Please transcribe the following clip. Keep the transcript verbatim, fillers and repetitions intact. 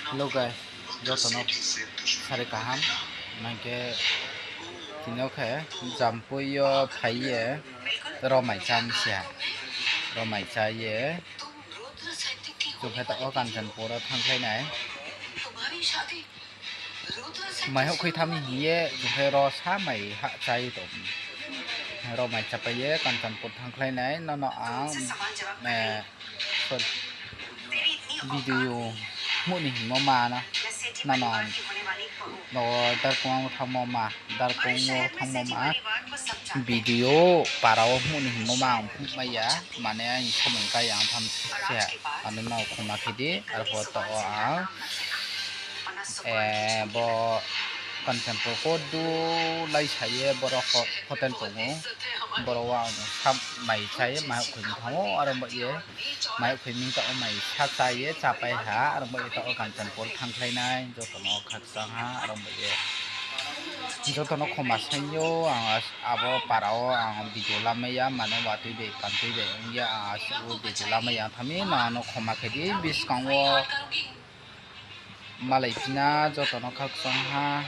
Hello guys, joto no sari kaham. Hing khe tini yo khe Jampui yo phai ye romai chá mi se ha. Romai chá ye chung khe taoh wo Kanchanpur wo thanngkhlai nai. Mai houhkhoi thanng mi hing ye chung khe ro sa mai hahchá ye tong. Romai chápai ye Kanchanpur thanngkhlai nai, nono ang, eh, sorry, video hmuh ni hingmo ma na, nono ang, no, Darkong wo thanngmo ma, Darkong wo thanngmo ma, video para wo hmuh ni hingmo ma ang phnuhmai ya, mane aini samung kai ya ong tham se ha, ano no khoma khe di, arphuh taoh wo ang, eh, bo Kanchanpur ko du laisa ye boro ho-, hotel tong ou, boro wo ang sa mai chá ye mai houhkhoi mi thanng ou, aro baoh ye mai houhkhoi mi taoh wo mai sa chá ye chápai ha, aro baoh ye taoh wo Kanchanpur thanngkhlai nai, joto no khakchang ha, aro baoh ye joto no khoma saing ou, ang as-, abo para wo ang video lamai ya, mane watoi bai kantoi bai ong ye ang asuh video lamai ya thanng mi, no ano khoma khe di, buskang wo malai phi na joto no khakchang ha.